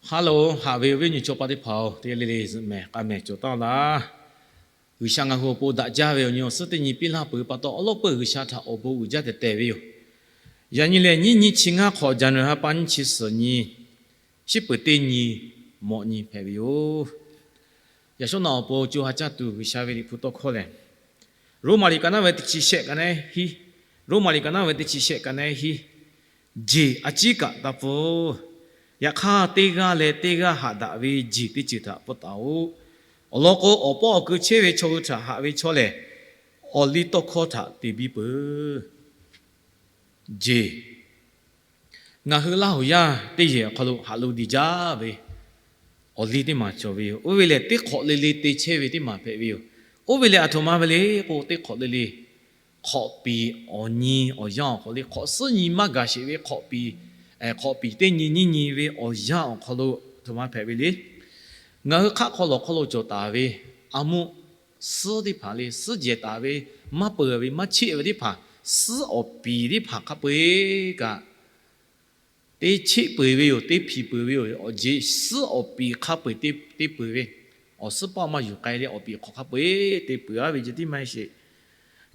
Hello, haꞈ ve awˬ viˉ awˬ nyi chaw pa teˇ hpaˍ-oˬ, teˇ g'aˇ le le zuhꞈ mehˍ k'a mehˍ cawˬ taˍ laˇ. G'uiˬsha ngaˬ hui awˬ pon daꞈ jaˇ ve awˬ nyi awˬ suhˉ teˇ nyi piˇ laˇ peuˬ pa taw, awˉ lawˉ peuˬ G'uiˬsha htaꞈ awˬ bon uiˍ jaˇ tehꞈ tehˬ ve yoˬ. Yaꞈ nyi lehˬ, nyiˇ nyi chi ngaˇ hk'awꞈ, January ha pa nyiˇ chi suhˍ nyi, shiˉ peuˬ teˇ nyi, mawꞈ nyi hpehꞈ ve yoˬ. Yaꞈ shawˉ naꞈ awˬ pon co ha caˇ tuˬ G'uiˬsha ve Liꞈ hpu tawˇ hkawˇ lehˬ, Roˉmaꞈ liꞈ kaꞈ naˉ ve teˇ chi shehˆ kaꞈ naˉ hiˉ, Roˉmaꞈ liꞈ kaꞈ naˉ ve teˇ chi shehˆ kaꞈ naˉ hiˉ, jeˬ a ciˉ kaꞈ taˇ pfuhˇ. Yaꞈ hk'aˇ, teˇ g'aˇ leh teˇ g'aˇ haꞈ daꞈ ve jeˬ teˇ ceuˬ htaꞈ pfuhˇ taˍ-oꞈ. Awˬ lawn k'o, awˬ pawˆ awˬ keu chehˇ ve chaw hui htaꞈ haꞈ ve chaw lehˬ, awˬ liˇ tawˇ hkawˇ htaꞈ te biˇ peuˬ. Jeˬ, ngaˬ hui Laˇ huˍ yaˇ teˇ yehˬ awˬ hk'aw lo haꞈ lo diˬ jaˇ ve awˬ liˇ teˇ maˬ cawˬ ve yoˬ. Oˇ ve lehˬ, teˇ hk'awꞈ le le te chehˇ ve teˇ maˬ hpehꞈ ve yoˬ. Oˇ ve lehˬ, aˬ htoꞈ ma ve le k'o, teˇ hk'awꞈ le le hk'awꞈ piˍ awˬ nyi awˬ yanˇ awˬ hk'aw lo, hk'awꞈ suhˉ nyi maˇ gaˬ sheˍ ve hk'awꞈ piˍ, hk'awꞈ piˍ teˇ nyi nyiˇ nyi ve awˬ yanˇ awˬ hk'aw lo aˬ htoꞈ ma hpehꞈ ve le. Ngaˬ hui hk'aˆ hk'aw lawˬ hk'aw lo cawˬ taˍ ve a muˆ suhˉ teˇ hpaˍ le, suhˉ jehˬ taˍ ve, maˇ peuˬ ve, maˇ cheˆ ve teˇ hpaˍ, suhˉ awˬ piˍ teˇ hpaˍ hk'a peu-eˬ kaꞈ, teˇ cheˆ peuˬ ve yoˬ, teˇ hpiˍ peuˬ ve yoˬ. Awˬ jeˬ suhˉ awˬ piˍ hk'a peu-eˬ te peuˬ ve, awˬ suhˉ paˇ maˇ yuˬ k'ai leh awˬ piˍ hk'awꞈ hk'a peu-eˬ te peuˬ-a ve ceh tiˉ maˇ heˆ sheˍ.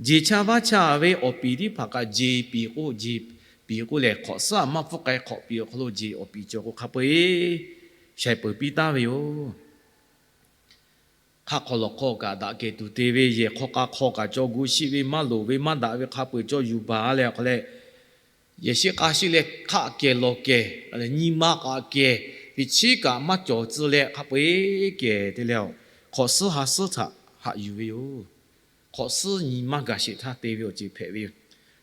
Jeˬ cha vaˇ cha ve awˬ piˍ teˇ hpaˍ kaꞈ, jeˬ piˍ k'o, jeˬ piˍ k'o lehˬ, hk'awꞈ suhˉ maˇ pfuhˇ k'ai, hk'awꞈ piˍ awˬ hk'aw lo jeˬ awˬ piˍ cawˬ k'o hk'a peu-eˬ shaiˍ peuˬ piˇ taˍ ve yoˬ. Hk'aˆ hk'aw lawˬ hk'aw kaꞈ daꞈ kehˬ tuˬ te ve, yehˬ hk'aw k'a hk'aw kaꞈ caw gu shiˆ ve, maˇ loˍ ve maˇ daꞈ ve hk'a peu-eˬ caw yuˬ baˬ leh awˬ hk'aw leh, yehˬ shiˆ k'a shiˆ leh hk'aˆ kehˬ lawˬ kehˬ, nyi ma k'aꞈ kehˬ, teꞈ chiˉ kaꞈ maˇ cawˬ tcuh leh hk'a peu-eˬ kehˬ te leh, hk'awꞈ suhˉ ha suhˉ htaꞈ haꞈ yuˬ ve yoˬ. Hk'awꞈ suhˉ nyi maˇ gaˬ sheˍ htaˇ te ve awˬ ceuˬ hpehꞈ ve yoˬ.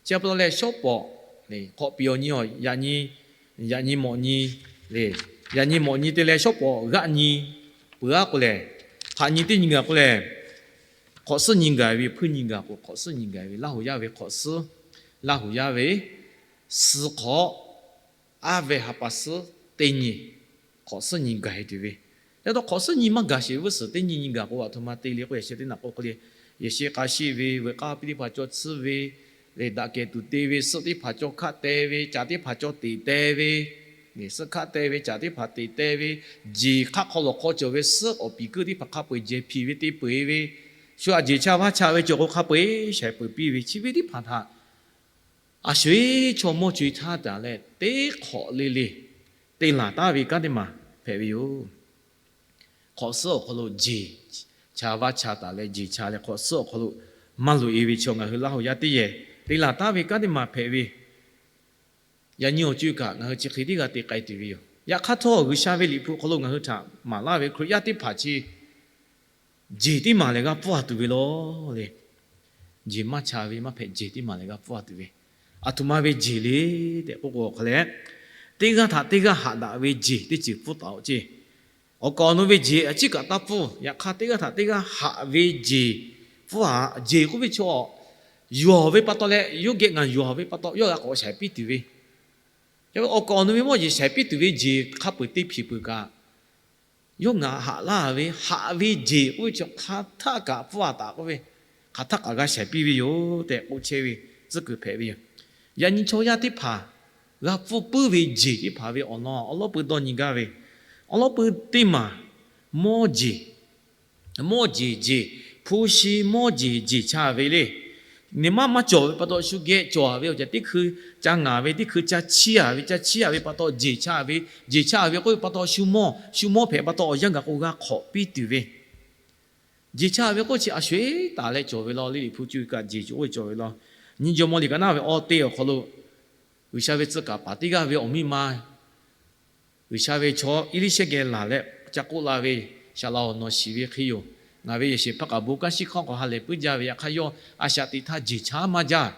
Chi pa taw leh shawˉ pawˍ, hk'awꞈ piˍ awˬ nyi, yaꞈ nyi mawꞈ nyi le, yaꞈ nyi mawꞈ nyi te leh shawˉ pawˍ g'aˆ nyi peuˬ-a k'o lehˬ, hpaꞈ nyi teˇ nyi gaˬ k'o lehˬ, hk'awꞈ suhˉ nyi gaˬ ve, hpuiˇ nyi gaˬ k'o hk'awꞈ suhˉ nyi gaˬ ve, Laˇ huˍ yaˇ ve hk'awꞈ suhˉ, Laˇ huˍ yaˇ ve suh hk'awꞈ, aˉ ve ha pa suhˉ teˇ nyi, hk'awꞈ suhˉ nyi gaˬ-e tuˬ ve. Yaꞈ taw hk'awꞈ suhˉ nyi maˇ gaˬ sheˍ ve g'uˇ suhˍ teˇ nyi nyi gaˬ k'o, aˬ htoꞈ ma te le k'o, yaꞈ sheh teˇ naꞈ k'oˆ k'o le, yehˬ shiˆ k'a shiˆ ve, veuꞈ k'aˇ piˇ teˇ hpaˍ caw tsuhˇ ve, leh daꞈ kehˬ tuˬ te ve, suhˆ teˇ hpaˍ caw hkaˆ te ve, caˬ teˇ hpaˍ caw teꞈ te ve, suhˆ hkaˆ te ve, caˬ teˇ hpaˍ teꞈ te ve, jeˬ hk'aˆ hk'aw lawˬ hk'aw cawˬ ve suhˉ awˬ piˍ kuiˇ teˇ hpaˍ hk'a peu-eˬ jehˬ hpiˍ ve te peuˬ-e ve, shu aꞈ jeˬ cha vaˇ cha ve cawˬ k'o hk'a peu-eˬ shaiˍ peuˬ piˇ ve, chi ve teˇ hpaˍ htaꞈ a sho-eˬ chaw mawˇ co-e htaˇ taˍ leh teˇ hk'awꞈ le le te laˬ taˍ ve kanˉ teˇ maˬ hpehꞈ ve yoˬ. Hk'awꞈ suhˉ awˬ hk'aw lo jeˬ cha vaˇ cha taˍ leh, jeˬ cha leh hk'awꞈ suhˉ awˬ hk'aw lo maˇ loꞈ-e ve chaw ngaˬ hui Laˇ huˍ yaˇ teˇ yehˬ te laˬ taˍ ve kanˉ teˇ maˬ hpehꞈ ve. Yaꞈ nyi awˬ co-e kaꞈ ngaˬ hui chi hk'e teˇ g'aˇ te k'ai tuˬ ve yoˬ. Yaꞈ hk'aˇ htawˇ, G'uiˬsha ve Liꞈ hpu awˬ hk'aw lo ngaˬ hui htaꞈ maˍ laˇ ve Hkriꞈ yaˇ teˇ hpaˍ chi jeˬ teˇ maˬ lehˬ g'a pfuhˇ-a tuˬ ve law le. Jeˬ maˇ cha ve maˇ hpehꞈ, jeˬ teˇ maˬ lehˬ g'a pfuhˇ-a tuˬ ve, aˬ htoꞈ ma ve jeˬ le tehꞈ k'oˆ k'o, awˬ hk'aw leh teˇ g'aˇ htaꞈ teˇ g'aˇ haꞈ daꞈ ve jeˬ teˇ ceuˬ pfuhˇ taˍ-oꞈ ceˇ. Awˬ kaˍ awˬ nu ve jeˬ a ciˉ kaꞈ taˇ pfuhˇ. Yaꞈ hk'aˇ, teˇ g'aˇ htaꞈ teˇ g'aˇ haꞈ ve jeˬ pfuhˇ-a. Jeˬ k'oˆ ve chaw, yuˬ-awˬ ve pa taw leh yawˇ geh ngaˬ yuˬ-awˬ ve pa taw yawˇ g'a k'awꞈ shaiˍ piˇ tuˬ ve, awˬ kaˍ awˬ nu ve mawˇ jeˬ shaiˍ piˇ tuˬ ve jeˬ hk'a peu-eˬ te hpiˍ peuˬ kaꞈ, yawˇ ngaˬ haꞈ laˇ ve, haꞈ ve jeˬ k'oˆ ve chi hk'aˬ htaˆ kaꞈ pfuhˇ-a taˍ k'oˆ ve, hk'aˬ htaˆ kaꞈ g'a shaiˍ piˇ ve yoˬ tehꞈ k'oˆ chehˇ ve tcuhˉ kuiˬ hpehꞈ ve yoˬ. Yaꞈ nyi chaw yaˇ teˇ hpaˍ g'a pfuhˇ puiˉ ve jeˬ teˇ hpaˍ ve awˬ lawn awˉ lawˉ pui dawˇ nyi gaˇ ve, awˉ lawˉ pui teˇ maˬ mawˇ jeˬ, mawˇ jeˬ jeˬ, hpu shi mawˇ jeˬ jeˬ cha ve le. Neˬ maˇ maˇ cawˬ ve pa taw shu geh cawˬ-a ve awˬ ceuˬ teˇ hkui ca ngaˍ ve, teˇ hkui ca chiˇ-a ve, ca chiˇ-a ve pa taw jeˬ cha ve, jeˬ cha ve k'oˆ ve pa taw shu mawˇ, shu mawˇ hpehꞈ pa taw awˬ yanˇ gaˬ k'o g'a hk'awꞈ piˇ tuˬ ve, jeˬ cha ve k'oˆ chi a sho-eˬ taˍ leh cawˬ ve law. Liꞈ hpu cuˇ kaꞈ jeˬ cawˬ k'oˆ ve cawˬ ve law. Nyi jawˇmawˇ liꞈ kaꞈ naˉ ve awˬ te awˬ hk'aw lo G'uiˬsha ve tcuh kaˍ paˍ teˇ g'aˇ ve awˬ miˇ ma G'uiˬsha ve chaw Eˇliˇshehˇ geh laˬ leh ca k'oˆ la ve, Saˍ laꞈ-oˬ, nawˬ shiˍ ve hk'e yoˬ. Ngaˬ ve yehˬ shehˍ hpaˇ k'aꞈ bon kanˉ shiˉ hk'aˇ k'awꞈ ha lehˬ puiˉ jaˇ ve, yaꞈ hk'aˇ yawˇ a shaꞈ teꞈ htaˇ jeˬ cha maˇ jaˇ.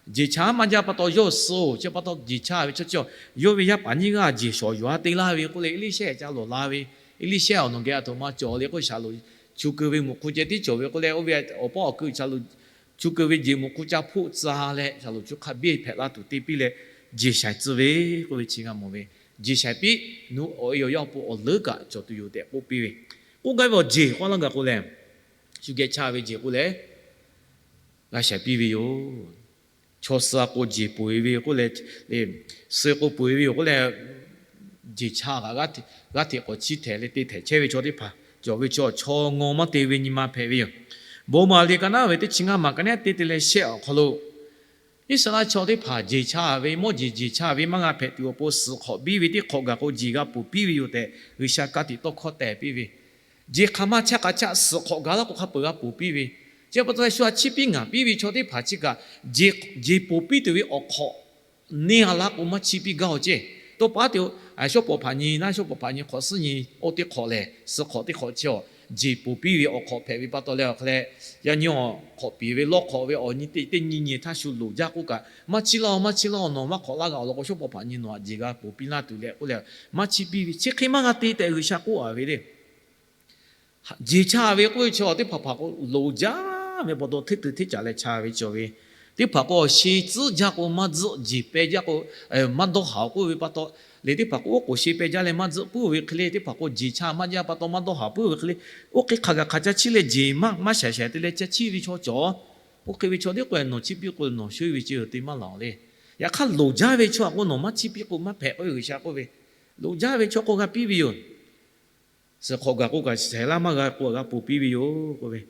Jeˬ cha maˇ jaˇ pa taw yawˇ suh-oˬ. Chi pa taw jeˬ cha ve chaw chi, yawˇ ve yaˇ paˍ nyiˇ g'aˇ jeˬ shawˍ yuˬ-a te laˇ ve k'oˆ leh, Eˇliˇshehˇ ca lawˬ la ve, Eˇliˇshehˇ-oˬ, nawˬ geh aˬ htoꞈ ma cawˬ le k'oˆ, Saˍ laꞈ chu keu ve muꞈ hk'u ceh tiˉ cawˬ ve k'oˆ leh, oˇ ve awˬ paw awˬ keu Saˍ laꞈ chu keu ve jeˬ muꞈ hk'u ca hpoˆ tcuh leh, Saˍ laꞈ chu hk'a biˇ hpehꞈ laˇ tuˬ te piˇ leh, jeˬ shaiˍ tcuh ve k'oˆ ve chi g'a mawˬ ve. Jeˬ shaiˍ piˇ, nawˬ awˬ e awˬ yaˇ awˬ pon awˬ leuˉ kaꞈ cawˬ tuˬ yoˬ tehꞈ k'oˆ piˇ ve. K'oˆ gaˇ ve awˬ jeˬ k'oˆ laˇ gaˬ k'o lehˬ, shu geh cha ve jeˬ k'oˆ leh g'a shaiˍ piˇ ve yoˬ. Chaw suh-a k'o jeˬ peuˬ-e ve k'oˆ leh, suh k'o peuˬ-e ve yoˬ k'oˆ leh, jeˬ cha kaꞈ g'aˇ hteꞈ k'awꞈ chiˇ htehˍ leh te htehˍ chehˇ ve chaw teˇ hpaˍ cawˬ ve chaw, chaw ngaw maˇ te ve nyi ma hpehꞈ ve yoˬ. Bon maˍ liꞈ ka naˉ ve teˇ chi ngaˇ maˬ ka naˉ teˇ te leh shehˆ awˬ hk'aw lo, Iˉsaˍreˍlaˆ chaw teˇ hpaˍ jeˬ cha ve, mawˇ jeˬ jeˬ cha ve maˇ g'a hpehꞈ tuˬ awˬ pon, suhˍ hk'awꞈ biˇ ve teˇ hk'awꞈ gaˬ k'o jeˬ g'a ponˬ piˇ ve yoˬ tehꞈ G'uiˬsha ka tiꞈ tawˇ hkawˇ tehˬ piˇ ve. Jeˬ hk'aˬ ma chaˇ k'a chaˇ suhˍ hk'awꞈ gaˬ laˇ k'o hk'a peuˬ g'a ponˬ piˇ ve. Chi pa taw leh shu a chiˇ piˇ ngaˬ piˇ ve chaw teˇ hpaˍ chi kaꞈ, jeˬ ponˬ piˇ tuˬ ve awˬ hk'awꞈ neˇ a laˇ k'o maˇ chiˇ piˇ gaˇ-oˬ ceˇ. Tawˇ pa te shawˉ pawˍ hpaꞈ nyi naˉ, shawˉ pawˍ hpaꞈ nyi hk'awꞈ suhˉ nyi oˇ teˇ hk'awꞈ lehˬ, suhˍ hk'awꞈ teˇ hk'awꞈ chi awˬ jeˬ ponˬ piˇ ve awˬ hk'awꞈ hpehꞈ ve pa taw leh awˬ hk'aw leh, yaꞈ nyi awˬ hk'awꞈ piˍ ve lawˇ hk'awꞈ ve awˬ nyi teˇ nyi nyi htaˇ shu loˍ jaˇ k'oˆ kaꞈ, maˇ chiˇ laˇ-oˬ, maˇ chiˇ laˇ-oˬ, nawˬ maˇ hk'awꞈ laˇ g'a awˬ lawn k'o, shawˉ pawˍ hpaꞈ nyi nawˬ htaꞈ jeˬ g'a ponˬ piˇ laˇ tuˬ leh k'oˆ leh, maˇ chiˇ piˇ ve. Chi hk'e maˇ g'a te tehꞈ G'uiˬsha k'oˆ a ve le. Jeˬ cha ve k'oˆ ve chi teˇ hpaˍ hpaˍ k'o loˍ jaˇ ve pa taw hteˇ tuˬ hteˇ caꞈ leh cha ve cawˬ ve. Teˇ hpaˍ k'o awˬ she tcuhˉ jaˇ k'o maˇ tzuhˆ, jeˬ peh jaˇ k'o maˇ dawˇ haˍ-oˬ k'oˆ ve pa taw, leh teˇ hpaˍ k'o oˉ k'oˍ she peh jaˇ leh maˇ tzuhˆ puiˉ ve hk'e le, teˇ hpaˍ k'o jeˬ cha maˇ jaˇ pa taw maˇ dawˇ haˍ puiˉ ve hk'e le, oˇ hk'e hk'a gaˬ hk'a ca chiˇ leh jeˬ maˇ maˇ shaiˍ shaiˍ te leh ca chiˇ ve chaw cawˬ. Oˇ hk'e ve chaw teˇ k'o nawˬ chiˇ piˇ k'o nawˬ shoˉ ve ceh te maˇ laˬ le. Yaꞈ hk'aˇ loˍ jaˇ ve chaw a k'o nawˬ maˇ chiˇ piˇ k'o maˇ hpehꞈ k'oˆ ve G'uiˬsha k'oˆ ve. Loˍ jaˇ ve chaw k'o g'a piˇ ve yoˬ. Suhˍ hk'awꞈ gaˬ k'oˆ kaꞈ shaiˍ laˇ maˇ g'a k'o g'a ponˬ piˇ ve yoˬ k'oˆ ve.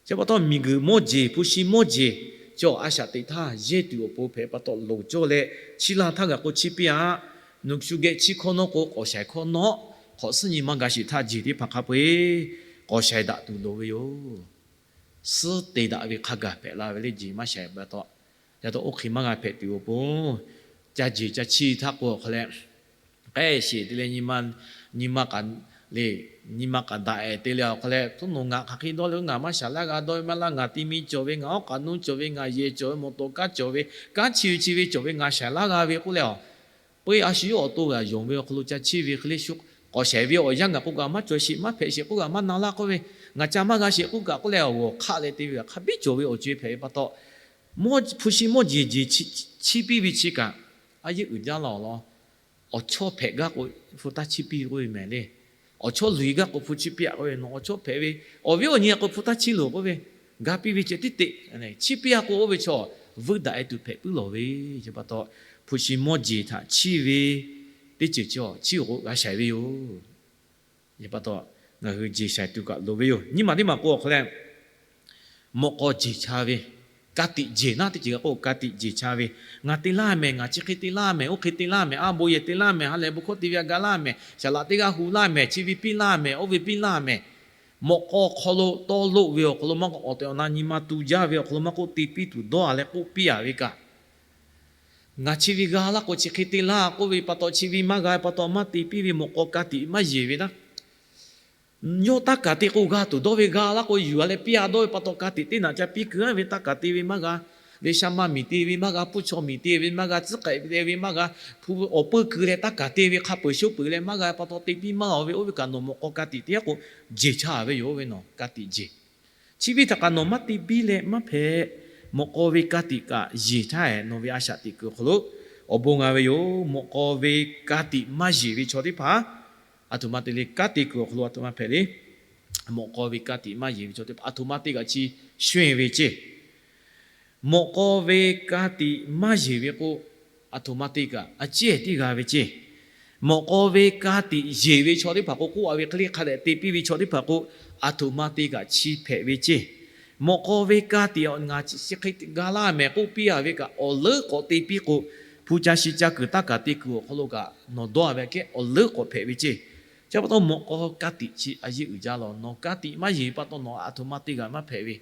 Chi pa taw miˬguiˬ mawˇ jeˬ, hpu shi mawˇ jeˬ, chaw a shaꞈ teꞈ htaˇ yehˇ tuˬ awˬ pon hpehꞈ pa taw loˍ cawˇ leh, chiˇ laˇ htaˇ g'a k'o chiˇ piˇ-aꞈ. Nawˬ shu geh chiˇ hkawˇ nawˉ k'o k'awꞈ shaiˍ hkawˇ nawˉ. Hk'awꞈ suhˉ nyi maˇ ga sheˍ htaˇ jeˬ teˇ hpaˍ hk'a peu-eˬ k'awꞈ shaiˍ daꞈ tuˬ loˍ ve yoˬ. Suhˉ te daꞈ ve hk'a gaˬ hpehꞈ la ve le jeˬ maˇ shaiˍ pa taw. Yaꞈ taw oˇ hk'e maˇ g'a hpehꞈ tuˬ awˬ pon, ca jeˬ ca chiˇ htaˇ k'o awˬ hk'aw leh, k'ehˆ sheˍ te leh nyi ma, nyi ma k'aꞈ le, nyi ma k'aꞈ daꞈ-ehˍ te leh awˬ hk'aw leh, htoꞈ nawˬ ngaˬ hk'aˬ hk'e dawˇ le, ngaˬ maˇ shaiˍ laˇ g'a dawˇ ve maˇ laˇ, ngaˬ ti mi cawˬ ve, ngaˬ awˉ k'aꞈ nuˇ cawˬ ve, ngaˬ yehˬ cawˬ ve, mawˬ tawˍ kaˉ cawˬ ve, kanˉ chi ve chi ve cawˬ ve ngaˬ shaiˍ laˇ g'a ve k'oˆ leh a, peu-eˬ a shu yawˇ awˬ to g'a yonˍ ve awˬ hk'aw lo ca chiˇ ve hk'e le shu k'awꞈ shaiˍ ve awˬ yanˇ gaˬ k'oˆ kaꞈ maˇ cawˬ sheˍ, maˇ hpehꞈ sheˍ k'oˆ kaꞈ maˇ na laˇ k'oˆ ve, ngaˬ ca maˇ g'a sheˍ k'oˆ kaꞈ k'oˆ leh awˬ g'awˬ hk'aˆ leh te ve hk'a biˇ cawˬ ve awˬ co-e hpehꞈ ve pa taw, mawˇ hpu shi mawˇ jeˬ jeˬ chiˇ piˇ ve chi kaꞈ, a yeˇ uiˍ jaˇ laˇ awˬ lawn. Awˬ chawˇ hpehꞈ gaˇ k'o hpu taˇ chiˇ piˇ k'oˆ ve mehˍ le. Awˬ chawˇ luˬ-e gaˇ k'o hpu chiˇ piˇ-aꞈ k'oˆ ve, nawˬ awˬ chawˇ hpehꞈ ve awˬ viˉ awˬ nyi-a k'o hpu taˇ chiˇ loˬ k'oˆ ve, ga piˇ ve ceh tiˉ te chiˇ piˇ-a k'o oˇ ve chaw vuiˇ daꞈ-e tuˬ hpehꞈ puiˉ lawˬ ve. Chi pa taw hpu shi mawˇ jeˬ htaꞈ chiˇ ve teˇ ceuˬ chaw chiˇ-oˬ k'o g'a shaiˍ ve yoˬ. Chi pa taw ngaˬ hui jeˬ shaiˍ tuˬ kaꞈ loˍ ve yoˬ. Nyiˇ maˬ teˇ maˬ k'o awˬ hk'aw leh, mawꞈ k'aw jeˬ cha ve, ka tiꞈ jeˬ naˉ teˇ ceuˬ g'a k'o ka tiꞈ jeˬ cha ve, ngaˬ te laˇ mehˍ, ngaˬ chi hk'e te laˇ mehˍ, oˇ hk'e te laˇ mehˍ, a bon yehˬ te laˇ mehˍ, ha lehˬ bon hkawˇ te ve a ga laˇ mehˍ, shaˍ laꞈ teˇ g'aˇ hu laˇ mehˍ, chi ve piˇ laˇ mehˍ, oˇ ve piˇ laˇ mehˍ. Mawꞈ k'aw hk'aw lo tawˇ loˆ ve awˬ hk'aw lo maˇ k'oˆ, awˬ tehˬ awˬ na nyi ma tu jaˇ ve awˬ hk'aw lo maˇ k'oˆ, te piˇ tuˬ dawˇ-a leh k'oˆ piˇ-a ve kaꞈ, ngaˬ chi ve g'a laˇ k'o chi hk'e te laˇ k'oˆ ve pa taw, chi ve maˇ g'a pa taw maˇ te piˇ ve mawꞈ k'aw ka tiꞈ maˇ yeˬ ve naˉ. Yawˇ taˇ kaˍ te k'o g'a tuˬ dawˇ ve, g'a laˇ k'o yuˬ-a leh piˇ-a dawˇ ve pa taw ka tiꞈ teˇ naꞈ ca piˇ keu-a ve, taˇ kaˍ te ve maˇ g'a, leh sha ma miˬ te ve maˇ g'a, pfuhˇ chaw miˬ te ve maˇ g'a, tcuhˉ k'ehꞈ te ve maˇ g'a, hpu awˬ peu keu leh taˇ kaˍ te ve hk'a peuˬ sho peuˬ leh maˇ g'a pa taw te piˇ maˇ-a ve, oˇ ve kaꞈ nawˬ mawꞈ k'aw ka tiꞈ te-a k'o jeˬ cha ve yoˬ. Oˇ ve nawˬ ka tiꞈ jeˬ Chi ve htaꞈ kaꞈ nawˬ maˇ te biˇ leh maˇ hpehꞈ. Mawꞈ k'aw ve ka tiꞈ kaꞈ yeˬ htaˇ, nawˬ ve a shaꞈ teꞈ kuiˬ awˬ hk'aw lo awˬ bon g'a ve yoˬ. Mawꞈ k'aw ve ka tiꞈ maˇ yeˬ ve chaw teˇ hpaˍ, aˬ htoꞈ ma te le, kanˉ te kuiˬ awˬ hk'aw lo aˬ htoꞈ ma hpehꞈ le. Mawꞈ k'aw ve ka tiꞈ maˇ yeˬ ve chaw teˇ hpaˍ aˬ htoꞈ ma te kaꞈ chi shawehˇ ve ceˇ. Mawꞈ k'aw ve ka tiꞈ maˇ yeˬ ve k'o, aˬ htoꞈ ma te kaꞈ a ciˉ ehˍ tiˉ g'a ve ceˇ. Mawꞈ k'aw ve ka tiꞈ yeˬ ve chaw teˇ hpaˍ k'o, k'oˆ-a ve hk'e le hk'a dehꞈ te piˇ ve chaw teˇ hpaˍ k'o, aˬ htoꞈ ma te kaꞈ chi hpehꞈ ve ceˇ. Mawꞈ k'aw ve ka tiꞈ ngaˬ chi hk'e g'a laˇ mehˍ k'oˆ piˇ-a ve kaꞈ, awˬ leuˉ k'awꞈ te piˇ k'o, hpu ca shi ca kuiˬ taˇ kaˍ te kuiˬ awˬ hk'aw lo kaꞈ nawˬ dawˇ-a ve kehˉ awˬ leuˉ k'awꞈ hpehꞈ ve ceˇ. Chi pa taw mawꞈ k'aw ka tiꞈ chi a yeˇ uiˍ jaˇ law. Nawˬ ka tiꞈ maˇ yeˬ pa taw nawˬ aˬ htoꞈ ma te kaꞈ maˇ hpehꞈ ve.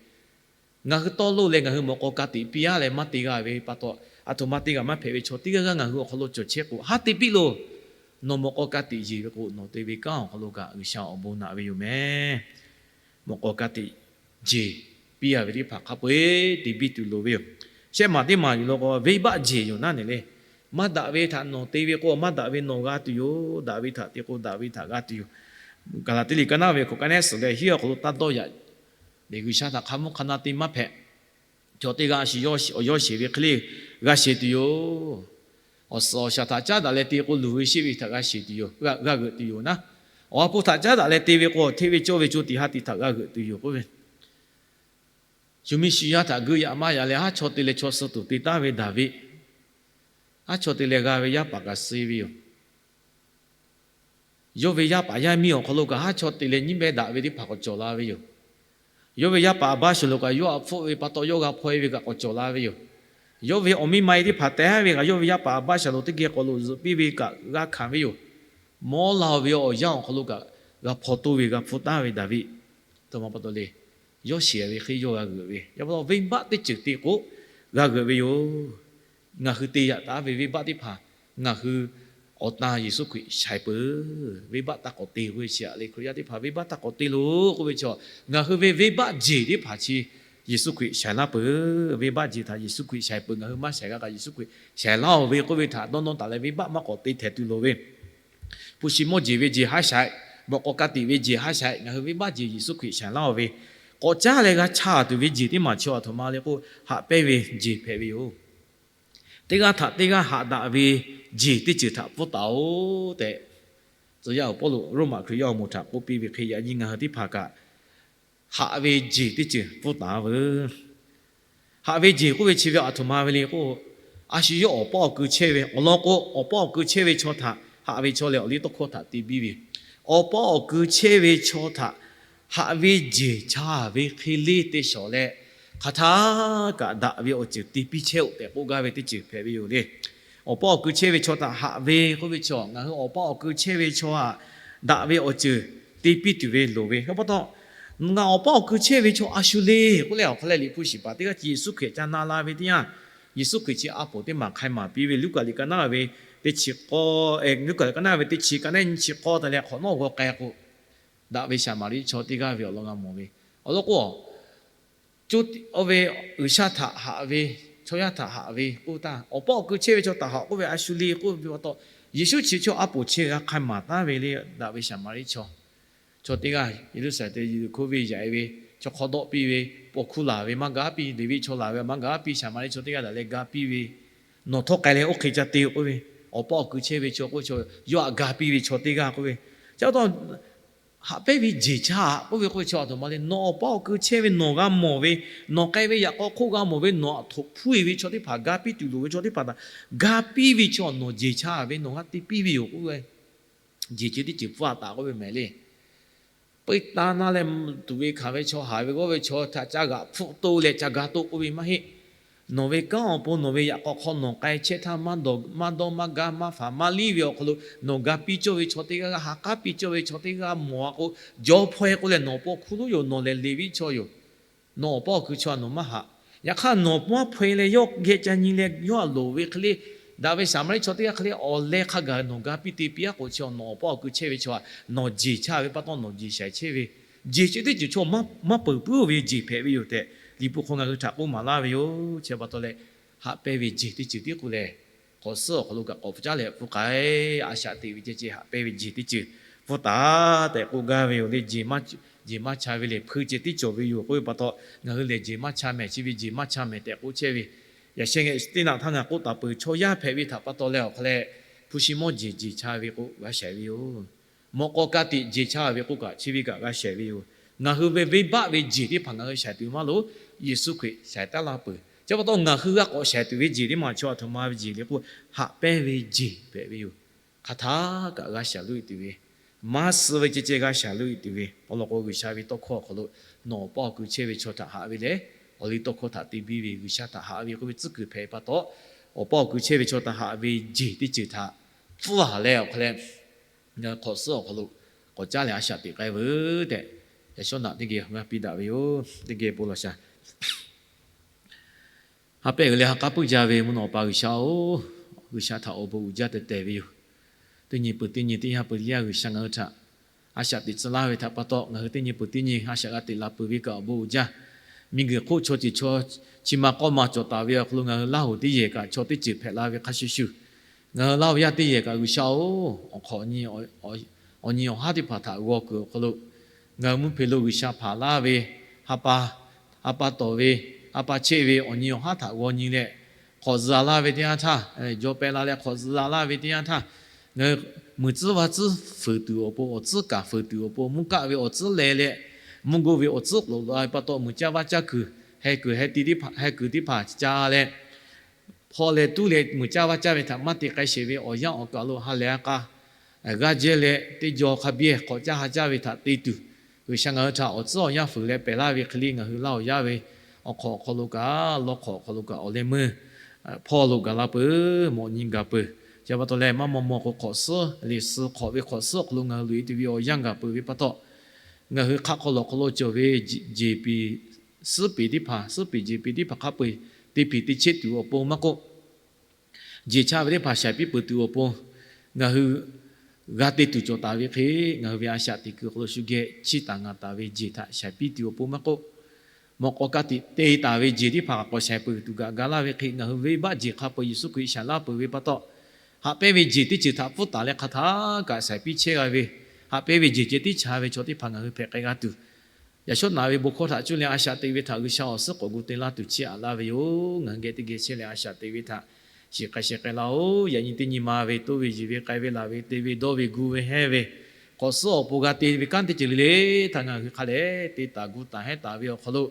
Ngaˬ hui tawˇ loˆ leh ngaˬ hui mawꞈ k'aw ka tiꞈ piˇ-a leh maˇ te g'a ve pa taw, aˬ htoꞈ ma te g'a maˇ hpehꞈ ve chaw teˇ g'aˇ g'aˇ ngaˬ hui awˬ hk'aw lo cawˬ chehˇ k'o, haˉ te piˇ loˬ. Nawˬ mawꞈ k'aw ka tiꞈ yeˬ ve k'o, nawˬ te ve kanˉ awˬ hk'aw lo kaꞈ G'uiˬsha awˬ bon naꞈ ve yoˬ mehˍ. Mawꞈ k'aw ka tiꞈ jeˬ piˇ-a ve teˇ hpaˍ hk'a peu-eˬ te biˇ tuˬ loˍ ve yoˬ. Shehˆ maˬ teˇ maˬ yuˬ law k'o, venˇbaˆ jeˬ yoˬ naˉ neˬ le. Maˇ daꞈ ve htaꞈ nawˬ te ve k'o, maˇ daꞈ ve nawˬ g'a tuˬ yoˬ. Daꞈ ve htaꞈ te k'o, daꞈ ve htaꞈ g'a tuˬ yoˬ. Gaˍlaˍtiˆ liꞈ ka naˉ ve hk'aw ka nehˉ suhˍ leh hiˉ awˬ hk'aw lo taˇ dawˇ yaꞈ. Lehˬ G'uiˬsha htaꞈ hk'a mvuhˇ hk'a na te maˇ hpehꞈ. Chaw teˇ g'aˇ a shu yawˇ sheˍ ve hk'e le g'a sheˍ tuˬ yoˬ. Awˬ suhˍ awˬ shaˍ htaꞈ caˉ daꞈ leh te k'o, luˬ ve sheˆ ve htaꞈ g'a sheˍ tuˬ yoˬ, g'a g'euꞈ tuˬ yoˬ naˉ. Awˬ ha hpu htaꞈ caˉ daꞈ leh te ve k'o, hteˇ ve cawˇ ve co tiꞈ ha tiꞈ htaꞈ g'a g'euꞈ tuˬ yoˬ k'oˆ ve. Shu miˇ shu yaˇ htaꞈ geuˆ yaꞈ maˇ yaꞈ leh, haˉ chaw te leh chaw suh tuˬ te taˍ ve Daˍviˆ, haˉ chaw te leh g'a ve yaˇ paˍ kaꞈ suh ve yoˬ. Yawˇ ve yaˇ paˍ yaˇ miˇ awˬ hk'aw lo kaꞈ haˉ chaw te leh nyiˉ behˇ daꞈ ve teˇ hpaˍ k'awꞈ cawˬ la ve yoˬ. Yawˇ ve yaˇ paˍ a ba shuˍ lo kaꞈ yawˇ htaꞈ hpfuhˆ ve pa taw yawˇ g'a hpaw e ve kaꞈ k'awꞈ cawˬ la ve yoˬ. Yawˇ ve awˬ miˇ ma e teˇ hpaˍ tehˉ ve kaꞈ yawˇ ve yaˇ paˍ a ba shuˍ lo teˇ geh k'awꞈ loꞈ zuhꞈ piˇ ve kaꞈ g'a hkanˍ ve yoˬ. Mawˇ la ve awˬ yanˇ awˬ hk'aw lo kaꞈ g'a hpaw toˇ ve g'a hpfuhˆ taˍ ve Daˍviˆ, aˬ htoꞈ ma pa taw le, yawˇ shiˍ ve hk'e yawˇ g'a g'euꞈ ve. Yaꞈ pa taw venˇbaˆ teˇ ceuˬ te k'o g'a g'euꞈ ve yoˬ. Ngaˬ hui te yaꞈ taˍ ve venˇbaˆ teˇ hpaˍ ngaˬ hui awˬ tan Yeˍsuˆ Hkriꞈ shaiˍ peuˬ. Venˇbaˆ taˇ k'awꞈ te k'oˆ ve chi aꞈ le, Hkriꞈ yaˇ teˇ hpaˍ venˇbaˆ taˇ k'awꞈ te loˬ k'oˆ ve chi, ngaˬ hui ve venˇbaˆ jeˬ teˇ hpaˍ chi Yeˍsuˆ Hkriꞈ shaiˍ laˇ peuˬ. Venˇbaˆ jeˬ htaꞈ Yeˍsuˆ Hkriꞈ shaiˍ peuˬ. Ngaˬ hui maˇ shaiˍ g'a kaꞈ Yeˍsuˆ Hkriꞈ shaiˍ laˇ-oˬ ve k'oˆ ve htaꞈ dawˇ nawˇ taˍ leh venˇbaˆ maˇ k'awꞈ te htehꞈ tuˬ loˍ ve, hpu shi mawˇ jeˬ ve jeˬ haˉ shaiˍ, mawꞈ k'aw ka tiꞈ ve jeˬ haˉ shaiˍ, ngaˬ hui venˇbaˆ jeˬ Yeˍsuˆ Hkriꞈ shaiˍ laˇ-oˬ ve k'awꞈ caˉ leh g'a chaˇ tuˬ ve jeˬ teˇ maˬ chi aˬ htoꞈ ma le k'o, haꞈ pehnˇ ve jeˬ hpehꞈ ve yoˬ. Teˇ g'aˇ htaꞈ teˇ g'aˇ haꞈ daꞈ ve jeˬ teˇ ceuˬ htaꞈ pfuhˇ taˍ-oˬ tehꞈ, tcuh yaˇ awˬ Pawˇluꞈ Roˉmaꞈ Hkriꞈ yaˇ awˬ moˍ htaꞈ k'oˆ piˇ ve hk'e, yaꞈ nyi ngaˬ hui teˇ hpaˍ kaꞈ haꞈ ve jeˬ teˇ ceuˬ pfuhˇ taˍ veuˬ. Haꞈ ve jeˬ k'oˆ ve chi ve aˬ htoꞈ ma ve le k'o, a shu yawˇ awˬ paˇ awˬ ku chehˇ ve awˬ lawn k'o, awˬ paˇ awˬ ku chehˇ ve chaw htaꞈ haꞈ ve chaw lehˬ awˬ liˇ tawˇ hkawˇ htaꞈ te biˇ ve, awˬ paˇ awˬ ku chehˇ ve chaw htaꞈ haꞈ ve jeˬ chaˇ ve hk'e le te shawˍ leh, hk'aˬ htaˇ kaꞈ daꞈ ve awˬ ceuˬ te piˇ chehˇ-oˆ tehꞈ k'oˆ gaˇ ve teˇ ceuˬ hpehꞈ ve yoˬ le. Awˬ paˇ awˬ ku chehˇ ve chaw htaꞈ haꞈ ve k'oˆ ve chi, ngaˬ hui awˬ paˇ awˬ ku chehˇ ve chaw htaꞈ daꞈ ve awˬ ceuˬ te piˇ tuˬ ve loˍ ve. Yaꞈ pa taw, ngaˬ awˬ paˇ awˬ ku chehˇ ve chaw a shu le k'oˆ leh awˬ hk'aw leh Liꞈ hpu shiˍ paˍ teˇ g'aˇ chi Yeˍsuˆ Hkriꞈ ca na la ve teˇ yanˇ, Yeˍsuˆ Hkriꞈ chi a poˍ teˇ maˬ hk'ai maˍ piˇ ve Luˉkaꞈ liꞈ ka naˉ ve teˇ chi k'awˇ, Luˉkaꞈ liꞈ ka naˉ ve teˇ chi ka naˉ nyi chi k'awˇ te leh hk'awꞈ nawˉ g'aw k'ai k'o, daꞈ ve Saˍmaˍriˆ chaw teˇ g'aˇ ve awˬ lawn g'a mawˬ ve. Awˬ lawn k'o, co, oˇ ve G'uiˬsha htaꞈ haꞈ ve, chaw yaˇ htaꞈ haꞈ ve k'oˆ taˇ, awˬ paˇ awˬ ku chehˇ ve chaw htaꞈ haꞈ k'oˆ ve a shu le k'oˆ ve pa taw, Yeˍsuˆ chi chaw a poˍ chi g'a hk'ai maˍ taˉ ve le. Daꞈ ve Saˍmaˍriˆ chaw, chaw teˇ g'aˇ Yeˍruˆsaˍlehnˍ te Yeˍriˆhkoˇ venˇ yaꞈ e ve, chaw hk'aw dawˆ piˇ ve, paw hkuˇ laˬ ve maˇ gaˇ piˇ, Leˍviˆ chaw laˬ ve maˇ gaˇ piˇ, Saˍmaˍriˆ chaw teˇ g'aˇ daꞈ leh ga piˇ ve, nawˬ htawˇ k'ai leh oˇ hk'e ca te k'oˆ ve, awˬ paˇ awˬ ku chehˇ ve chaw k'oˆ ve chaw yawˇ htaꞈ ga piˇ ve chaw teˇ g'aˇ k'oˆ ve, chi pa taw haꞈ pehnˇ ve jeˬ chaˇ k'oˆ ve k'oˆ ve chi aˬ htoꞈ ma le, nawˬ awˬ paˇ awˬ ku chehˇ ve nawˬ g'a mawˬ ve, nawˬ k'ai ve yaꞈ k'aw hk'oˆ g'a mawˬ ve, nawˬ aꞈ htoꞈ hpuˇ e ve chaw teˇ hpaˍ, ga piˇ tuˬ loˍ ve chaw teˇ hpaˍ htaꞈ ga piˇ ve chi nawˬ jeˬ chaˇ ve nawˬ g'a te piˇ ve yoˬ k'oˆ ve, jeˬ chi teˇ ceuˬ pfuhˇ a taˍ k'oˆ ve mehˍ le. Peuˇ taˇ naˇ leh tuˬ ve hkanˍ ve chaw, haˍ ve g'awˇ ve chaw htaꞈ ca g'aꞈ hpfuhˆ toˇ leh ca ga toˆ k'oˆ ve maˇ heˆ. Nawˬ ve kanˉ awˬ pon nawˬ ve yaꞈ k'aw hk'aw nawˬ k'ai chehˇ htaˇ, maˇ dawˇ maˇ gaˇ maˇ faˍ maˇ liˇ ve awˬ hk'aw lo nawˬ ga piˇ cawˇ ve chaw teˇ g'aˇ g'a ha k'aˉ piˇ cawˇ ve chaw teˇ g'aˇ mawˬ a k'o, jawˇ hpaweh k'oˆ leh nawˬ paw hkuˇ lonˉ yoˬ, nawˬ lehˬ Leˍviˆ chaw yoˬ. Nawˬ awˬ paˇ awˬ ku chaw nawˬ maˇ haꞈ. Yaꞈ hk'aˇ nawˬ maˇ hpaweh leh yawˇ geh ca nyi leh yawˇ htaꞈ loˍ ve hk'e le, daꞈ ve Saˍmaˍriˆ chaw teˇ g'aˇ hk'e le awˬ leh hk'a gaˬ nawˬ ga piˇ te piˇ a k'o, chi nawˬ awˬ paˇ awˬ ku chehˇ ve chaw htaꞈ nawˬ jeˬ chaˇ ve pa taw nawˬ jeˬ shaiˍ chehˇ ve, jeˬ chi teˇ ceuˬ chaw maˇ peuˬ puiˉ ve jeˬ hpehꞈ ve yoˬ tehꞈ, Liꞈ hpu hk'aw ngaˬ hui htaꞈ k'oˆ maˍ laˇ ve yoˬ. Chi pa taw leh, haꞈ pehnˇ ve jeˬ teˇ ceuˬ tiˉ k'oˆ leh, k'awꞈ suhˉ awˬ hk'aw lo kaꞈ k'awꞈ caˉ leh pfuhˇ k'ai, a shaꞈ teꞈ ve ceh ceh haꞈ pehnˇ ve jeˬ teˇ ceuˬ pfuhˇ taˍ tehꞈ k'oˆ gaˇ ve yoˬ le. Jeˬ maˇ cha ve lehˬ hpui ceh tiˉ cawˬ ve yoˬ k'oˆ ve pa taw, ngaˬ hui lehˬ jeˬ maˇ cha mehˍ, chi ve jeˬ maˇ cha mehˍ tehꞈ k'oˆ chehˇ ve, yaꞈ sheh ngeh teˇ naꞈ htaˇ ngaˬ k'oˆ taˍ peuˬ, chaw yaˇ hpehꞈ ve htaꞈ pa taw leh awˬ hk'aw leh, hpu shi mawˇ jeˬ jeˬ cha ve k'o g'a shaiˍ ve yoˬ. Mawꞈ k'aw ka tiꞈ jeˬ cha ve k'oˆ kaꞈ chi ve kaꞈ g'a shaiˍ ve yoˬ. Ngaˬ hui ve venˇbaˆ ve jeˬ teˇ hpaˍ ngaˬ hui shaiˍ tuˬ maˇ loˍ. Yeˍsuˆ Hkriꞈ shaiˍ taˉ laˇ peuˬ. Chi pa taw ngaˬ hui g'a k'awꞈ shaiˍ tuˬ ve jeˬ teˇ maˬ chaw aˬ htoꞈ ma ve jeˬ le k'o, haꞈ pehnˇ ve jeˬ hpehꞈ ve yoˬ. Hk'aˬ htaˇ kaꞈ g'a shaˍ loꞈ e tuˬ ve, maˇ suh ve ceh ceh g'a shaˍ loꞈ e tuˬ ve, awˬ lawn k'o G'uiˬsha ve tawˇ hkawˇ awˬ hk'aw lo, nawˬ awˬ paˇ awˬ ku chehˇ ve chaw htaꞈ haꞈ ve leh, awˬ liˇ tawˇ hkawˇ htaꞈ te biˇ ve G'uiˬsha htaꞈ haꞈ ve k'oˆ ve tcuhˉ kuiˬ hpehꞈ pa taw, awˬ paˇ awˬ ku chehˇ ve chaw htaꞈ haꞈ ve jeˬ teˇ ceuˬ htaꞈ pfuhˇ a leh awˬ hk'aw leh, hk'awꞈ suhˉ awˬ hk'aw lo k'awꞈ caˉ leh a shaꞈ teꞈ k'ai veuˬ tehꞈ, yaꞈ shawˉ naꞈ teˇ geh g'a piˇ daꞈ ve yoˬ. Teˇ geh bon lawˬ shaˍ. Ha pehˇ uiˍ leh ha k'aˉ puiˉ jaˇ ve mvuhˇ naw awˬ pa G'uiˬsha-oˬ, G'uiˬsha htaꞈ awˬ bon uiˍ jaˇ tehꞈ tehˬ ve yoˬ. Teˇ nyi peuˬ teˇ nyi, teˇ yanˇ peuˬ teˇ yanˇ G'uiˬsha ngaˬ hui htaꞈ a shaꞈ teꞈ tcuh laˇ ve htaꞈ pa taw, ngaˬ hui teˇ nyi peuˬ teˇ nyi a shaꞈ g'a teꞈ la peuˬ ve kaꞈ awˬ bon uiˍ jaˇ. Miˬguiˬ hk'oˆ chaw ceuˬ chaw chi ma k'awˇ ma cawˬ taˍ ve awˬ hk'aw lo ngaˬ hui Laˇ hoˍ teˇ yehˬ kaꞈ chaw teˇ ceuˬ hpehꞈ la ve hk'a shuˍ shuˍ, ngaˬ hui Laˇ hoˍ yaˇ teˇ yehˬ kaꞈ G'uiˬsha-oˬ, awˬ hk'awꞈ awˬ nyi awˬ haˉ teˇ hpaˍ htaꞈ g'aw kuiˬ awˬ hk'aw lo, ngaˬ hui mvuhˇ hpeꞈ lo G'uiˬsha hpanˍ laˇ ve, ha pa, ha pa tawˍ ve, ha pa cheˆ ve awˬ nyi awˬ haˉ htaꞈ g'aw nyi leh, hk'awꞈ zuhꞈ laˇ ve teˇ yanˇ htaˇ, jawˇ pehˇ la leh hk'awꞈ zuhꞈ laˇ ve teˇ yanˇ htaˇ, ngaˬ hui muiˬ tcuhˉ vaˇ tcuhˉ fuiˍ tuˬ awˬ pon, awˬ tcuhˉ kaˍ fuiˍ tuˬ awˬ pon, mvuhˇ kaˆ ve awˬ tcuhˉ leh leh, mvuhˇ go ve awˬ tcuhˉ loꞈ la ve pa taw, muiˬ caˇ vaˇ caˇ kuiˬ, heh kuiˬ heh ti teˇ hpaˍ, heh kuiˬ teˇ hpaˍ ca leh, hpaw leh tuˉ leh muiˬ caˇ vaˇ caˇ ve htaꞈ maˇ te k'ai sheˍ ve awˬ yanˇ awˬ kaˬ lo ha lehˬ a k'a g'aˇ jehˇ leh teˇ jaw hk'a biˇ k'awꞈ caˇ ha caˇ ve htaꞈ te tuˬ, G'uiˬsha ngaˬ hui htaꞈ awˬ tcuhˉ awˬ yanˇ fuiˍ leh pehˬ laˇ ve hk'e le, ngaˬ hui laˇ awˬ yaˇ ve awˬ hk'awꞈ awˬ hk'aw lo kaꞈ, lawˇ hk'awꞈ awˬ hk'aw lo kaꞈ, awˬ leh meuˇ hpawˇ lo gaˬ la peuˬ, mawꞈ nyi gaˬ peuˬ. Chi pa taw leh, maˇ maw maw k'o, hk'awꞈ suhˉ liꞈ suh hk'awꞈ ve hk'awꞈ suhˉ awˬ hk'aw lo ngaˬ hui loꞈ e tuˬ ve awˬ yanˇ gaˬ peuˬ ve pa taw, ngaˬ hui hk'aˆ hk'aw lawˬ hk'aw lo cawˬ ve jeˬ peˍ, suhˉ peˍ teˇ hpaˍ, suhˉ peˍ jeˬ peˍ teˇ hpaˍ hk'a peu-eˬ te hpeꞈ te chehˇ tuˬ awˬ pon maˇ k'oˆ, jeˬ chaˇ ve teˇ hpaˍ shaiˍ piˇ peuˬ tuˬ awˬ pon, ngaˬ hui g'a te tuˬ cawˬ taˍ ve hk'e, ngaˬ hui ve a shaꞈ teꞈ kuiˬ awˬ hk'aw lo shu geh chiˇ taˍ ngaˬ taˍ ve jeˬ htaꞈ shaiˍ piˇ tuˬ awˬ pon maˇ k'oˆ, mawꞈ k'aw ka tiꞈ te taˍ ve jeˬ teˇ hpaˍ k'awꞈ shaiˍ peuˬ tuˬ kaꞈ ga laˇ ve hk'e, ngaˬ hui venˇbaˆ jeˬ hk'a peu-eˬ Yeˍsuˆ Hkriꞈ shaiˍ laˇ peuˬ ve pa taw, haꞈ pehnˇ ve jeˬ teˇ ceuˬ htaꞈ pfuhˇ taˍ leh hk'a htaˇ kaꞈ shaiˍ piˇ chehˇ g'a ve, haꞈ pehnˇ ve jeˬ ceh tiˉ chaˇ ve chaw teˇ hpaˍ ngaˬ hui hpehꞈ k'ai g'a tuˬ, yaꞈ shawˉ naꞈ ve bon hkawˇ htaꞈ cuˇ leh a shaꞈ teꞈ ve htaꞈ G'uiˬsha awˬ suhˉ k'awꞈ gu te laˇ tuˬ chiˇ aꞈ laˇ ve yoˬ. Ngaˬ hui geh teˇ geh chehˇ leh a shaꞈ teꞈ ve htaꞈ shiˍ k'ai sheh k'ai laˇ-oˬ. Yaꞈ nyi teˇ nyi ma ve toˇ ve yeˬ ve k'ai ve laˬ ve te ve dawˇ ve gu ve hehnˇ ve k'awꞈ suhˉ awˬ pon g'a te ve kanˉ teˇ ceuˬ le le htaꞈ ngaˬ hui hk'a leh te taˍ gu taˍ hehnˇ taˍ ve awˬ hk'aw lo,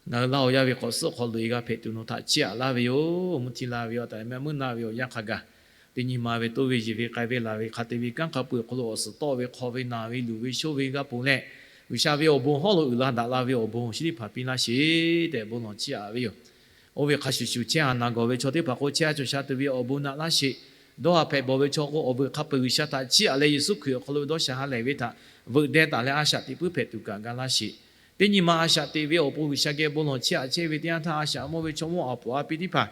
ngaˬ hui laˇ awˬ yaˇ ve k'awꞈ suhˉ awˬ hk'aw loꞈ e g'a hpehꞈ tuˬ nawˬ htaꞈ chiˇ aꞈ laˇ ve yoˬ. Mvuhˇ htiˇ la ve awˬ taˍ mehˆ muiˉ naˆ ve awˬ yanˇ hk'a gaˬ, teˇ nyi ma ve toˇ ve yeˬ ve k'ai ve laˬ ve hk'a te ve kanˉ hk'a peu-eˬ awˬ hk'aw lo awˬ suhˍ tawˆ ve hk'aw ve naˬ ve luˬ ve shoˇ ve g'a ponˬ leh, G'uiˬsha ve awˬ bon hawˉ lo uiˍ la daꞈ la ve awˬ bon awˬ shinˉ teˇ hpaˍ piˇ laˇ sheˍ tehꞈ bon lawˬ chiˇ aꞈ ve yoˬ. Oˇ ve hk'a shuˍ shuˍ chehˇ haˍ naˬ gawˬ ve chaw teˇ hpaˍ k'o, chehˇ a cawˬ sha tuˬ ve awˬ bon naꞈ laˇ sheˍ. Dawˇ haˍ hpehꞈ bawˬ ve chaw k'o, awˬ veuꞈ hk'a peu-eˬ G'uiˬsha htaꞈ chiˇ aꞈ leh Yeˍsuˆ Hkriꞈ awˬ hk'aw lo dawˇ sha ha lehˬ ve htaꞈ veuꞈ deh taˍ leh a shaꞈ teꞈ puiˉ hpehꞈ tuˬ kaꞈ ga laˇ sheˍ. Teˇ nyi ma a shaꞈ teꞈ ve awˬ pon G'uiˬsha geh bon lawˬ chiˇ aꞈ chehˇ ve teˇ yanˇ htaˇ, a shaꞈ mawˇ ve chaw mawˇ a poˍ a pi teˇ hpaˍ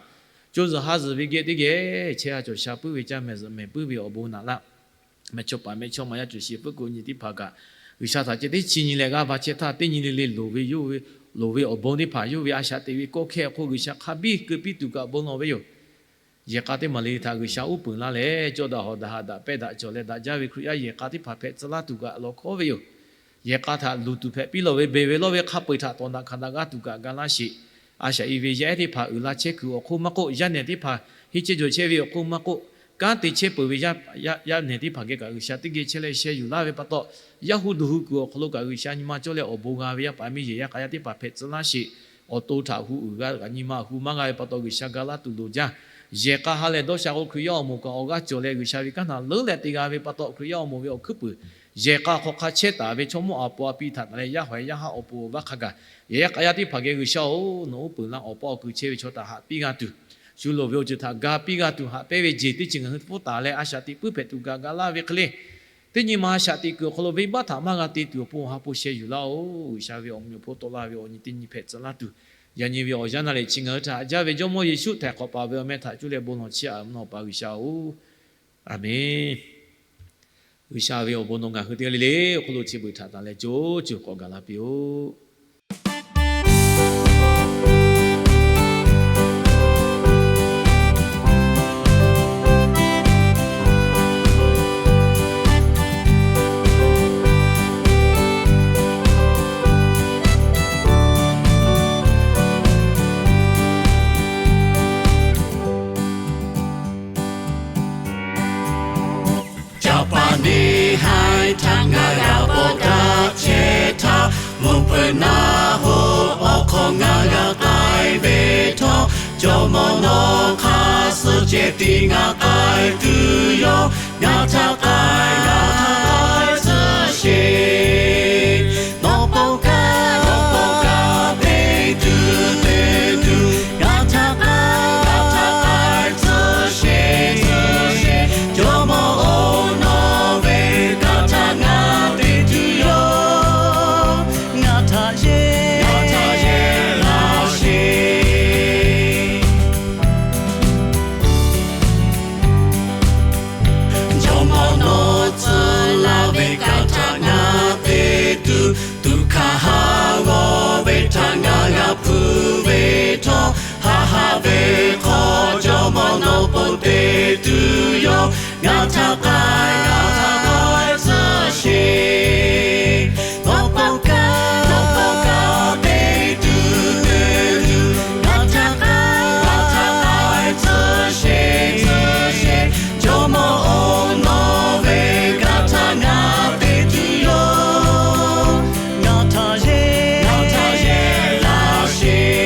co zuhˬ ha zuhˬ ve geh teˇ geh chehˇ a cawˬ sha puiˉ ve caˇ mehˍ zuhꞈ mehˍ puiˉ ve awˬ bon naꞈ laˇ. Mehˬ chawˇ paˍ mehˬ chawˇ ma yaˇ cuˬ shiˍ puiˉ k'o nyi teˇ hpaˍ kaꞈ, G'uiˬsha htaꞈ ceh teˇ chi nyi leh g'aˇ va chehˇ htaˇ, teˇ nyi le le loˍ ve yawˇ ve, loˍ ve awˬ bon teˇ hpaˍ yawˇ ve a shaꞈ teꞈ ve kawˇ hkehˇ awˬ hk'oˆ G'uiˬsha hk'a biˇ keu piˇ tuˬ kaꞈ bon lawˬ ve yoˬ. Yehˬ k'a teˇ maˬ le htaꞈ G'uiˬsha uˉ peunˍ laˇ leh, cawˇ daꞈ hawˍ daꞈ haꞈ daꞈ pehˇ daꞈ cawˬ leh daꞈ jaˇ ve Hkriꞈ yaˇ yehˬ k'a teˇ hpaˍ hpehꞈ tcuh laˇ tuˬ kaꞈ lawˬ hkawˉ ve yoˬ. Yehˬ k'a htaꞈ luˬ tuˬ hpehꞈ piˇ lawˬ ve beˬ ve lawˇ ve hk'a peu-eˬ htaꞈ tawˍ naꞈ hkanˍ daꞈ g'aˇ tuˬ kaꞈ ga laˇ sheˍ. A shaꞈ i ve yaˇ ehˉ teˇ hpaˍ uiˍ la chehˇ kuiˬ awˬ hk'oˆ maˇ k'oˆ, yaˇ nehˬ teˇ hpaˍ henˇ chehˇ jawˬ chehˇ ve awˬ hk'oˆ maˇ k'oˆ, kanˉ te chehˇ peuˬ ve yaˇ nehˬ teˇ hpaˍ geh kaꞈ G'uiˬsha teˇ geh chehˇ leh sheh yuˬ laˇ ve pa taw, yaˇ hu duˬ hu kuiˬ awˬ hk'aw lo kaꞈ G'uiˬsha nyi ma cawˇ leh awˬ bon g'a ve yaˇ paˍ miˇ yehˬ yaˇ k'a yaˇ teˇ hpaˍ hpehꞈ tcuh laˇ sheˍ. Awˬ to htaꞈ hu uiˍ g'a kaꞈ nyi ma hu maˇ g'a ve pa taw, G'uiˬsha ga laˇ tuˬ loˍ jaˇ. Yehˬ k'a ha lehˬ dawˇ sha k'o, Hkriꞈ yaˇ awˬ moˍ kaꞈ awˬ g'aˇ cawˬ leh G'uiˬsha ve kanˉ htaꞈ leuˉ leh te g'a ve pa taw, Hkriꞈ yaˇ awˬ moˍ ve awˬ hkuiˉ puiˍ yehˬ k'a hk'aw hk'a chehˇ taˍ ve chaw mawˇ a poˍ a pi htaꞈ taˍ leh yaˇ hawˍ yaˇ haˉ awˬ pon awˬ vaˇ hk'a gaˬ, yehˬ yaˇ k'a yaˇ teˇ hpaˍ geh G'uiˬsha-oˬ, nawˬ uˉ peunˍ laˇ, awˬ paˇ awˬ kui chehˇ ve chaw htaꞈ haꞈ piˇ g'a tuˬ, shu loˍ ve awˬ ceuˬ htaꞈ ga piˇ g'a tuˬ, haꞈ pehnˇ ve jeˬ teˇ ceuˬ ngaˬ hui pfuhˇ taˍ leh a shaꞈ teꞈ puiˉ hpehꞈ tuˬ kaꞈ ga laˇ ve hk'e le, teˇ nyi ma a shaꞈ teꞈ kuiˬ awˬ hk'aw lo venˇbaˆ htaꞈ maˇ g'a te tuˬ awˬ pon awˬ ha hpu sheh yuˬ laˇ-oˬ. G'uiˬsha ve awˬ meh awˬ hponˇ tawˆ laˇ ve awˬ nyi teˇ nyi hpehꞈ tcuh laˇ tuˬ, yaꞈ nyi ve awˬ yanˇ naˆ lehˬ chi ngaˬ hui htaꞈ haꞈ jaˇ ve Jawˇmawˇ Yeˍsuˆ htaiˍ hk'awꞈ paˍ ve awˬ meh htaꞈ cuˇ leh bon lawˬ chiˇ aꞈ mvuhˇ naw pa G'uiˬsha-oˬ, Aˍmenˍ. G'uiˬsha ve awˬ bon nawˬ ngaˬ hui teˇ g'aˇ le le awˬ hk'aw lo chi beuꞈ htaꞈ taˍ leh co co k'awꞈ gaˬ la piˇ-oˆ. Caˇ paˍ neˇ haiˬ htaꞈ ngaˬ g'a bawˆ daꞈ chehˇ htaˇ, mvuhˇ hpeuꞈ naˆ hoꞈ awˬ hk'aw ngaˬ g'a k'ai ve htawˇ, Jawˇmawˇ nawˬ hk'aˇ suh ceh tiˉ ngaˬ k'ai tuˬ yoˬ. Ngaˬ htaꞈ k'ai, ngaˬ htaꞈ k'ai tcuh sheˍ. Nawˬ pawˆ kaˇ, nawˬ pawˆ kaˇ te tuˬ te tuˬ, ngaˬ htaꞈ k'ai, ngaˬ htaꞈ k'ai tcuh sheˍ. Jawˇmawˇ-oˬ, nawˬ ve kanˉ htaꞈ ngaˬ te tuˬ yoˬ. Ngaˬ htaꞈ yehˬ, ngaˬ htaꞈ yehˬ laˇ sheˍ. Jawˇmawˇ nawˬ tcuh laˇ ve kanˉ htaꞈ ngaˬ te tuˬ, tuꞈ hkanˍ haˉ g'awˇ ve htaꞈ ngaˬ g'a hpuˇ ve htawˇ, haˆ haˆ ve hk'aw Jawˇmawˇ nawˬ pon te tuˬ yoˬ. Ngaˬ htaꞈ k'ai, ngaˬ htaꞈ k'ai tcuh sheˍ. Nawˬ pawˆ kaˇ, nawˬ pawˆ kaˇ te tuˬ te tuˬ, ngaˬ htaꞈ k'ai, ngaˬ htaꞈ k'ai tcuh sheˍ, tcuh sheˍ. Jawˇmawˇ-oˬ, nawˬ ve kanˉ htaꞈ ngaˬ te tuˬ yoˬ. Ngaˬ htaꞈ yehˬ, ngaˬ htaꞈ yehˬ laˇ sheˍ.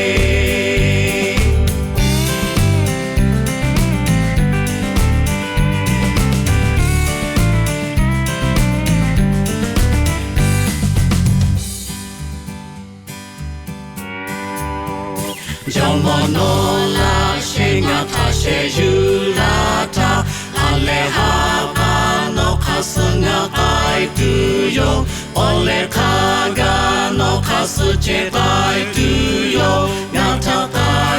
Mawˬ nawˉ laˇ sheˍ ngaˬ htaꞈ shehˍ yuˬ laˇ htaˇ, ha lehˬ ha k'a nawˬ hk'aˇ suh ngaˬ k'ai tuˬ yoˬ. Awˬ lehˬ hk'a gaˬ nawˬ hk'aˇ suh ceh k'ai tuˬ yoˬ. Ngaˬ htaꞈ k'ai